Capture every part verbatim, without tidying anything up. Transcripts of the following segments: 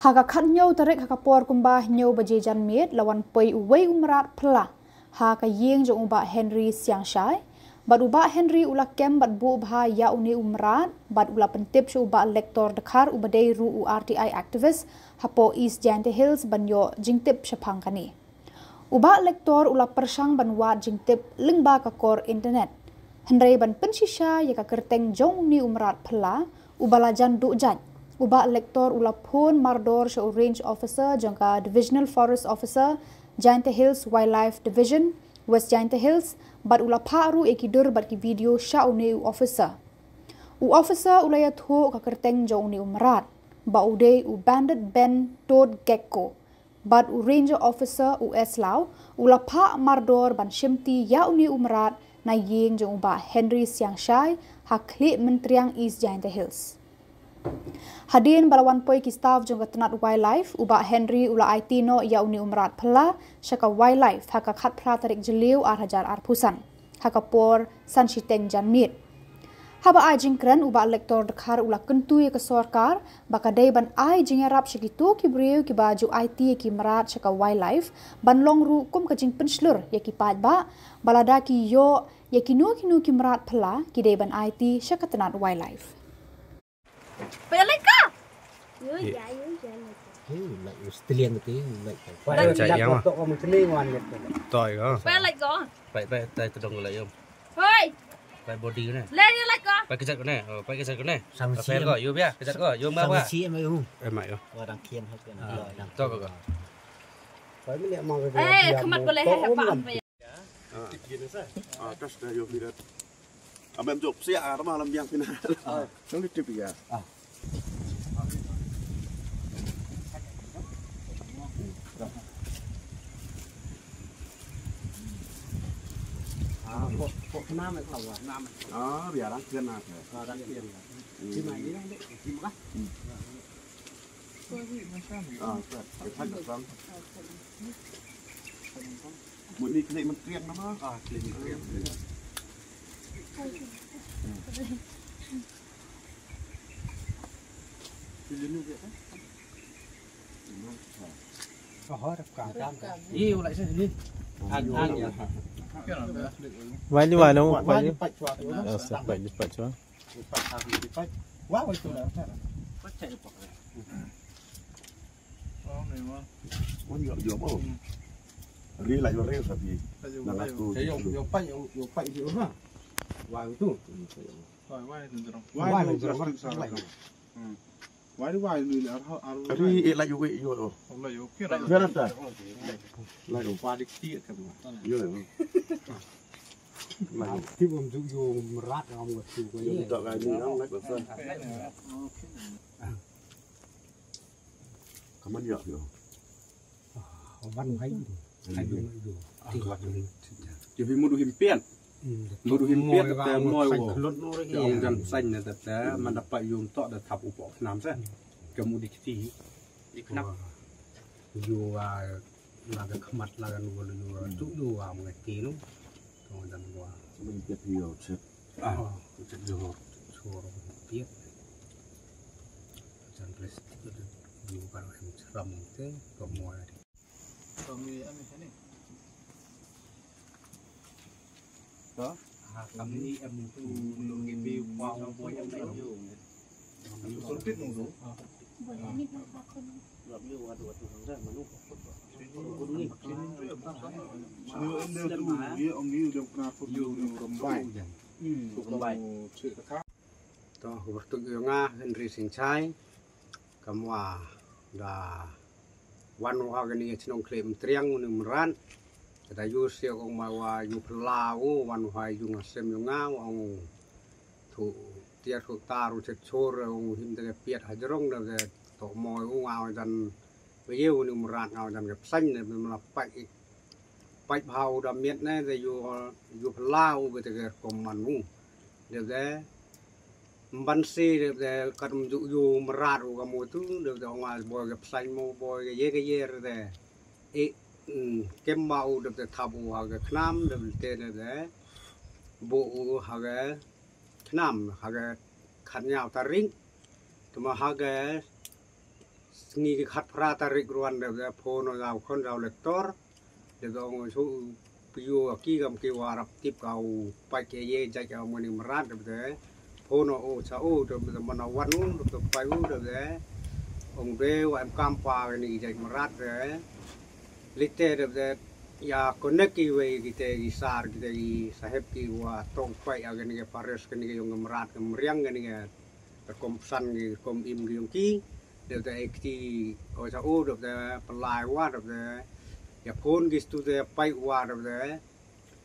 Ha ka khathynñiew tarik ha ka por kumba hynñiew baje janmiet la wan poi uwei u mrad phylla ha ka ïing jong u Bah Henry Siangshai. Bad u Bah Henry u la kem bad buh bha ïa une u mrad bad u la pyntip sha u Bah Lector Dkhar uba dei ruh u R T I activist hapoh East Jaintia Hills ban ïoh jingtip shaphang kane. U Bah Lector u la pyrshang ban wad jingtip lyngba ka kor internet. Hynrei ban pynshisha ïa ka kyrteng jong une u mrad phylla uba la jan duh jait, u Bah Lector u la phone mardor sha u Range Officer jong ka Divisional Forest Officer, Jaintia Hills Wildlife Division, West Jaintia Hills, bad u la phah ruh ïa ki dur bad ki video sha une u officer. U officer u la ïathuh ka kyrteng jong une u mrad ba u dei u Banded Ben Toad Gecko. Bad u Ranger Officer u S Law u la phah mardor ban shimti ïa une u mrad na ïing jong u Bah Henry Siangshai ha Khlieh Myntriang, East Jaintia Hills. Hadien ba la wan poi ki staff jong ka tnat Wildlife, u Bah Henry u la aiti noh ïa une u mrad phylla sha ka Wildlife ha ka khatphra tarik Jylliew ar hajar arphew san ha ka por san shiteng janmiet. Haba ai jingkren, u Bah Lector Dkhar u la kyntu ïa ka sorkar ba ka dei ban ai jingïarap sha kito ki briew kiba ju aiti ïa ki mrad sha ka Wildlife ban long ruh kum ka jingpynshlur ïa ki paidbah ba lada ki ïoh ïa kino kino ki mrad phylla ki dei ban aiti sha ka tnat Wildlife. Payah like ka? Yo, ya, yo, ya, like. Hey, like, you still yang tu, like. Payah like ka? Payah like ka? Payah like ka? Hoi. Payah body ne. Le, you like ka? Payah kejat ko ne. Oh, payah kejat ko ne. Payah ko, you biar kejat ko, you ma ba. Sama si em you. Eh, mak yo. Orang kian hak kan. To ko. Payah ni mak. Eh, khamat boleh he pa. Ah, tas dah yo birat. Abang jop siap ah, malam biang pina. Ah, nanti tip ya. Ah. Ah, kok, kok kenapa kau? Ah, biar orang kenal ya. Ah, orang kenal. Di mana ni? Di mana? Hmm. Ah, tak. Kita tak tahu. Mut ni klik mentriang nama? Ah, klik mentriang. Ye, ulai sini. Wai ni wai no, wai ni. Wai ni pat chwa. Wah, wah, tu dah. Wah, ni wah. Wah, yo, yo, oh. Ri lah, yo, ri sapi. Nak aku. Yo, yo, pat, yo, yo, pat, yo, ha. Wah, tu. Wah, wah, tu terang. Wah, tu terang. Wah, wah, ni, ni, ar, ar. Ri, eh, lah, yo, eh, yo, oh. Lah, yo, kira. Kira dah. Lah, yo. Wah, dik, dik, kan. Yo, yo. Lah, yo. Ti bom ju, yo, merat, ngam, wah, tu. Yo, tak, kan, ni, ngam, lah, besar. Kaman ïa ïa. Wan hai. Hai ïa ïa. Ti wan hai. Ïa hi mudu him pian. Mudu him pian te moi wo. Ïa ong jan sain na te te man da pa yum tok da thap u pok nam sa. Ka mudi kiti. Iknap. Ïa wa la ka khmat la kan wo ïa wa tu ïa wa mo ti nu. Ka ong jan wa. Mun piat ïa chet. Ah, chet ïa wa. Chet ïa wa piat. Jan plastik tu, ïa ka em seram te, ka mo ri. Kami, kami sini. Dah? Ha, kami em tu, nung ngi bi, wa, wa, wa, wa. Sempit nung tu. Ni enda tu, ye, ong ni, udah pernah aku tu, ni, Rembai. Hmm, Rembai. To, u byrtuk ïa nga Henry Singchai, kam wa da wan wa kane ka chnong Khlieh Myntriang une u mrad. Ka da ïoh sia kong ma wa ïoh phylla u, wan wa ïoh nga sem ïoh nga, wa ong u thuh tiar thuh tar u chet chor, ong u him da ka piat hajrong da ka tok moi u nga wa jan Ba ïa une u mrad nga u jan ka psain ne ba la pait, pait bha u da miet ne da ïoh, ïoh phylla u ba te ka kum man u. Dep te mban si dep te kat mjuk ïoh mrad u ka mo tu dep te ong nga boi ka psain mo boi ka ye ka ye te. E, mm, kem ba u dep te thap u ha ka khnam dep te dep te buh u ha ka khnam ha ka khatñiaw tarik. Te ma ha ka Sngi ki khatphra tarik ruh wan dep de phone u ïa u khon ïa u lektor. Dep de ong shu pio ki kam ki wa rap tip ka u pait ki ye jait ka mani mrad dep de. Phone u cha u dep de mana wan u dep de pait u dep de. Ong be wa em kam pa ni jait mrad de. Lite dep de ïa connect ki wei ki te ki sar ki te ki sahep ki wa tong pait ïa kani ka pares kani ka yong ka mrad ka mriang kani ka rukom psan ki rukom im ki yong ki. Dep de ekti o cha o dep de pelai wa dep de ïa phone ki stu de pait wa dep de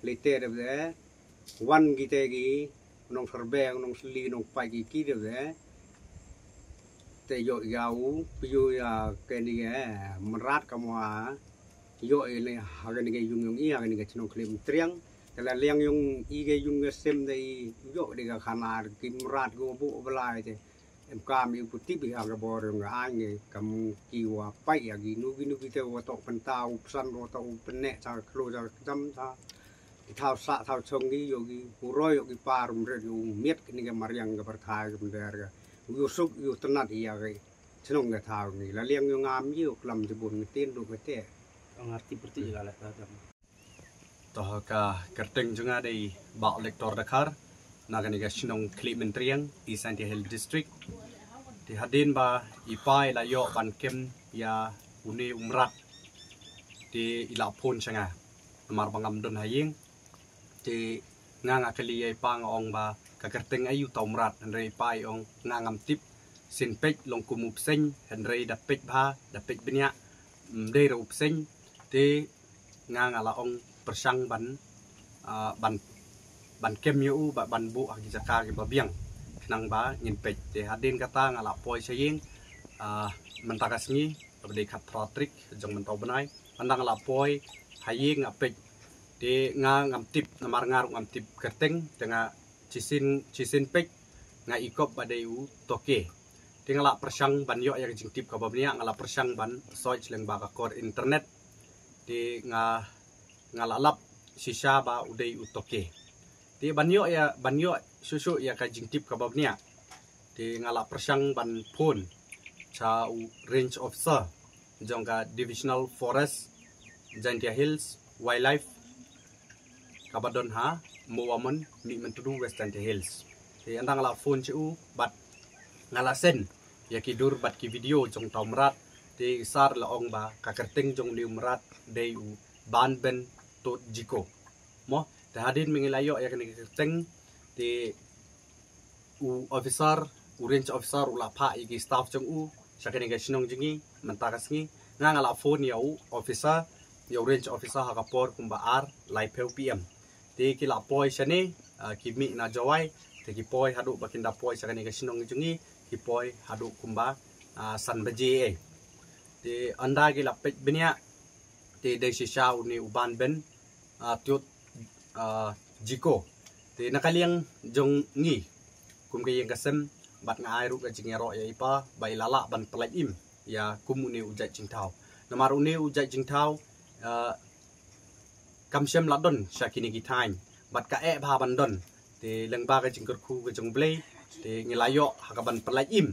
lite dep de wan ki te ki nong serbe nong seli nong pait ki ki dep de te yo ïa u pio ïa kani ka mrad ka mwa yo i le ha kani ka yung yung i ha kani ka chnong Khlem Triang. Te la liang yung i ka yung ka sem de i yo de ka khana ki mrad go bo belai te. Em kam i putip i ha ka bor yung ka ai ngi kam ki wa pait ïa ki nu ki nu ki te wa tok penta u psan wa tok u penne cha khlo cha jam cha. Ki thau sa thau chong ki yo ki u roi yo ki par um ret yo u miet kani ka mariang ka barkhai ka mder ka. Yo suk yo tenat ïa ka chnong ka thau ni la liang yung am ïa u klam jibun ngi tin du ka te. Ngar ti perti la la ta jam. To ka kerteng jong nga dei Bah Lektor Dkhar na kani ka chnong Khlem Triang, East Jaintia Hills District. Te hadien ba i pa i la ïoh ban kem ïa une u mrad te i la phone sha nga. Namar ba ngam don ha ïing. Te nga nga kylli ïa i pa nga ong ba ka kerteng aïu ta u mrad hynrei i pa i ong nga ngam tip. Sien peit long kum u psein hynrei da peit bha da peit bniah. Ym dei re u psein te nga nga la ong pyrshang ban ah, ban ban kem ïa u ba ban buh ha ki jaka ki ba biang khnang ba ngin peit. Te hadien kata nga la poi sha ïing ah, mynta ka sngi kaba dei khatphra tarik jong mynta u bnai. Mynta nga la poi ha ïing nga peit. Te nga ngam tip namar nga ruh ngam tip kerteng te nga chisin chisin peit nga i kop ba dei u toke. Te nga la pyrshang ban ïoh ïa ka jingtip kaba bniah nga la pyrshang ban search lyngba ka kor internet. Te nga nga la lap shisha ba u dei u toke. Te ban ïoh ïa ban ïoh shuh shuh ïa ka jingtip kaba bniah. Te nga la pyrshang ban phone cha u range officer jong ka Divisional Forest Jaintia Hills Wildlife kaba don ha Mowamon Mihmyntdu West Jaintia Hills. Te ynda nga la phone cha u bad nga la send ïa ki dur bad ki video jong ta u mrad te i sar la ong ba ka kerteng jong une u mrad dei u Banben Tot Jiko. Mo te hadien ba ngi la ïoh ïa kane ka kerteng te u officer u range officer u la phah ïa ki staff jong u sha kane ka shnong jong ngi mynta ka sngi. Nga nga la phone ïa u officer ïa u range officer ha ka por kumba ar laiphew P M. Te ki la poi shane ah, ki mih na Jowai te ki poi haduh ba kin da poi sha kane ka shnong jong ngi ki poi haduh kumba ah, san baje eh. Te ynda ki la peit bniah te dei shisha une u Banben ah, Tot ah, Jiko. Te na ka liang jong ngi kum ka ïing ka sem bad nga ai ruh ka jingïaroh ïa i pa ba i la lah ban pyllait im ïa kum une u jait jingthaw. Namar une u jait jingthaw ah, kam shym la don sha kine ki thaiñ bad ka eh bha ban don. Te lyngba ka jingkyrkhu ka jong U Blei te ngi la ïoh ha ka ban pyllait im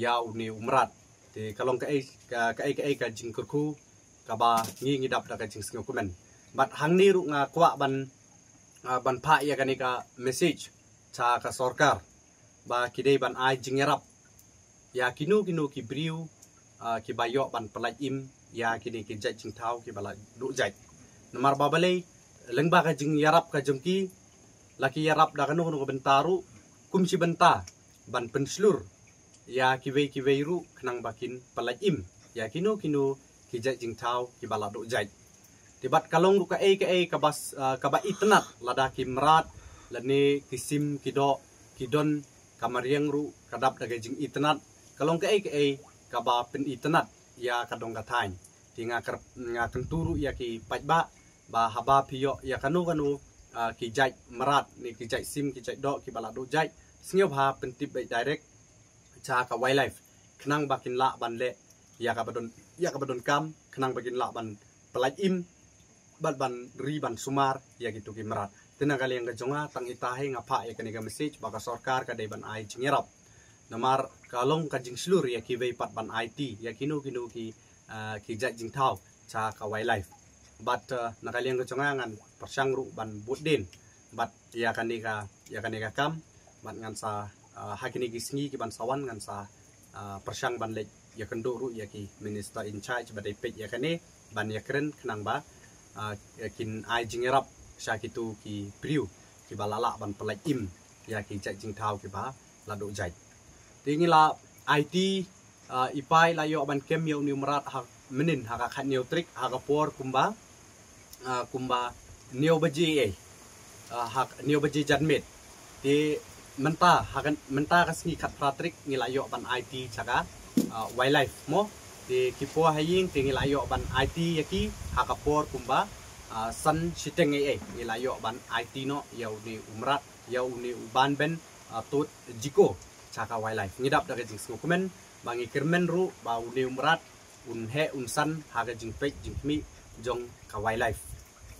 ïa une u mrad. Te ka long kaei ka kaei kaei ka jingkyrkhu kaba ngi ngi dap da ka jingsngewkmen. Bad hangne ruh nga kwah ban ah, ban phah ïa kane ka message cha ka sorkar ba ki dei ban ai jingïarap ïa kino kino ki briew ah, kiba ïoh ban pyllait im ïa kine ki jait jingthaw kiba la duh jait. Namar ba balei lyngba ka jingïarap ka jong ki la ki ïarap da kano kano ka bynta ruh kum shi bynta ban pynshlur ïa kiwei kiwei ruh khnang ba kin pyllait im ïa kino kino ki jait jingthaw kiba la duh jait. Te bad ka long ruh kaei kaei kaba ah, kaba itynnat lada ki mrad lane ki sim ki doh ki don ka mariang ruh ka dap da ka jingitynnat ka long kaei kaei kaba pynitynnat ïa ka dong ka thaiñ. Te nga kyntu ruh ïa ki paidbah ba haba phi ïoh ïa kano kano ah, ki jait mrad ne ki jait sim ki jait doh kiba la duh jait sngewbha pyntip beit direct cha ka wildlife khnang ba kin lah ban leh ïa kaba don ïa kaba donkam khnang ba kin lah ban pyllait im bad ban ri ban sumar ïa kito ki mrad. Te na ka liang ka jong nga tang ita hi nga phah ïa kane ka message ba ka sorkar ka dei ban ai jingïarap. Namar ka long ka jingshlur ïa kiwei pat ban aiti ïa kino kino ki, ah, ki jait jingthaw sha ka wildlife. Bad, ah, na ka liang ka jong nga ngan pyrshang ruh ban bud dien bad ïa kane ka, ïa kane ka kam, bad ngan sa, ah, ha kine ki sngi ki ban sa wan ngan sa, ah, pyrshang ban leit ïakynduh ruh ïa ki minister in charge ba dei peit ïa kane ban ïakren khnang ba, ah, kin ai jingïarap sha kito ki briew kiba la lah ban pyllait im ïa ki jait jingthaw kiba la duh jait. Te ngi la aiti, ah, i Pa i la ïoh ban kem ïa une u mrad ha mynnin ha ka khathynñiew tarik ha ka por kumba, ah, kumba hynñiew baje, eh, ah, ha hynñiew baje janmiet. Te mynta ha ka, mynta ka sngi khatphra tarik ngi la ïoh ban aiti sha ka, ah, wildlife mo. Te ki por ha ïing te ngi la ïoh ban aiti ïa ki ha ka por kumba, ah, san shiteng, eh, eh, ngi la ïoh ban aiti noh ïa une u mrad, ïa une u ban Ben, ah, Tut Jiko sha ka wildlife. Ngi dap da ka jingsngewkmen ba ngi kyrmen ruh ba une u mrad un heh un san ha ka jingpeit jingkhmih jong ka wildlife.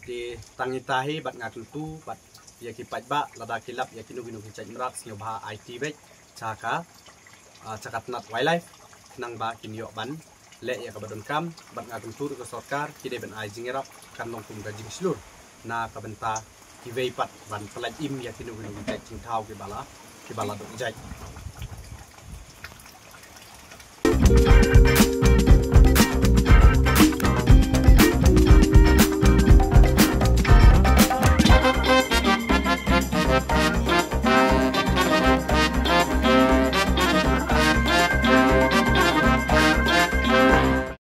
Te tang ita hi bad nga kyntu bad ïa ki paidbah lada ki lap ïa kino kino ki jait mrad sngewbha aiti beit sha ka, ah, sha ka tnat wildlife khnang ba kin ïoh ban leh ïa kaba donkam. Bad nga kyntu ruh ka sorkar ki dei ban ai jingïarap, kan long kum ka jingshlur na ka bynta kiwei pat ban pyllait im ïa kino kino ki jait jingthaw kiba la, kiba la duh jait.